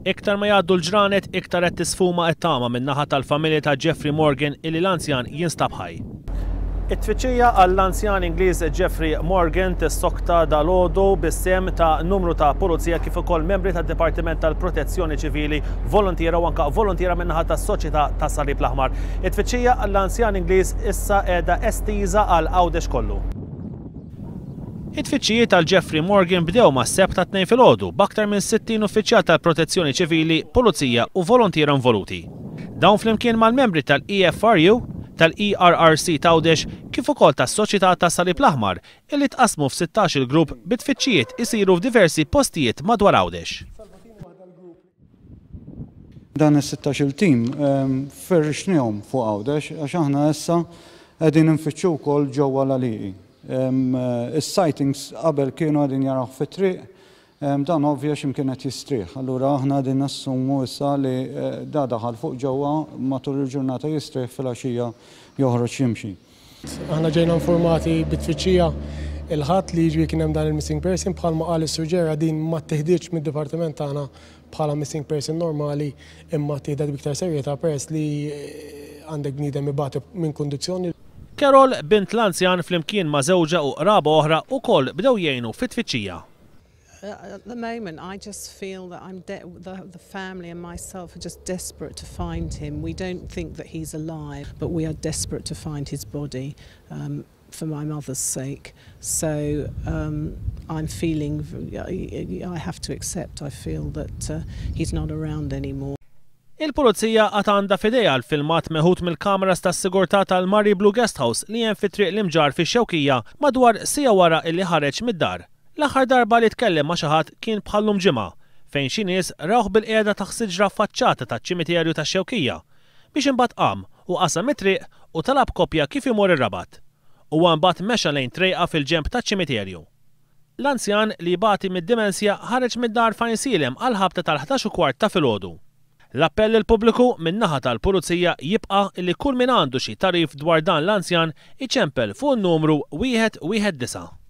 Iktar ma jgħaddu l-ġranet iktar qed tisfuma t-tama min-naħa tal-familja ta' Jeffrey Morgan illi l-anzjan jinstab ħaj. It-tfittxija għall-anzjan Ingliż Jeffrey Morgan tissokta dalgħodu bis-sehem ta' numru ta' pulizija kif ukoll membri tad-Dipartiment tal-Protezzjoni Ċivili, voluntiera u anke voluntiera min-naħa tas-Soċjetà tas-Salib l-Aħmar. It-tfittxija għall-anzjan Ingliż issa qiegħda estiża għal Għawdex kollu. It-tfittxijiet għal Jeffrey Morgan bdew mas-Sebt tat-Tnejn filgħodu, b'aktar minn 60 uffiċjal tal-Protezzjoni Ċivili, Pulizija u voluntiera involuti. Dawn flimkien mal-membri tal-EFRU, tal-ERRC t'Għawdex kif ukoll tas-Soċjetà tas-Salib l-Aħmar illi tqassmu f'sittax-il grupp bi tfittxijiet isiru f'diversi postijiet madwar Għawdex. Dan is-sittax-il tim ferrixnihom fuq Għawdex għax aħna issa qegħdin infittxu wkoll ġewwa l-għalieqi. Is-sightings qabel kienu qegħdin jarawh fit-triq, dan ovvja x'imkien qed jistrieħ. Allura aħna qegħdin nassumu issa li da daħal fuq ġewwa matul il-ġurnata jistrieħ filgħaxija joħroġ jimxi. Aħna ġejna informati bit-tfittxija il-Ħadd li jiġri kien hemm dan il-missing person bħalma qal is-Sur Ġera din ma ttiħdietx mid-dipartiment tagħna bħala missing person normali imma ttieħdet b'iktar serjetà peress li għandek bniedem ibati minn kundizzjoni. Carol, bint l-anzjan flimkien ma' żewġha u qraba oħra wkoll bdew jgħinu fit-tfittxija. At the moment I just feel that I'm de the, the family and myself are just desperate to find him. We don't think that he's alive, but we are desperate to find his body um, for my mother's sake. So um, I'm feeling, I have to accept, I feel that uh, he's not around anymore. Il-Pulizija għad għandha f'idejha l-filmat meħud mill-kameras tas-sigurtà tal-Marie Blue Guest House li hemm fi Triq l-Imġarr fix-Xewkija madwar siegħa wara illi ħareġ mid-dar. L-aħħar darba li tkellem ma' xi ħadd kien bħal-lum ġimgħa, fejn xi nies rawh bilqiegħda taħt siġra faċċata taċ-ċimiterju tax-Xewkija, biex imbagħad qam u qasam it-triq u talab koppja kif imur ir-Rabat. Huwa imbagħad mexa lejn trejqa fil-ġenb taċ-ċimiterju. L-anzjan, li jbati mid-dimensja, ħareġ mid-dar f'Għajnsielem għall-ħabta tal-ħdax u kwart ta' filgħodu. L-appell lill-pubbliku min-naħa tal-Pulizija jibqa' li kull min għandu xi tagħrif dwar dan l-anzjan iċempel fuq in-numru 119.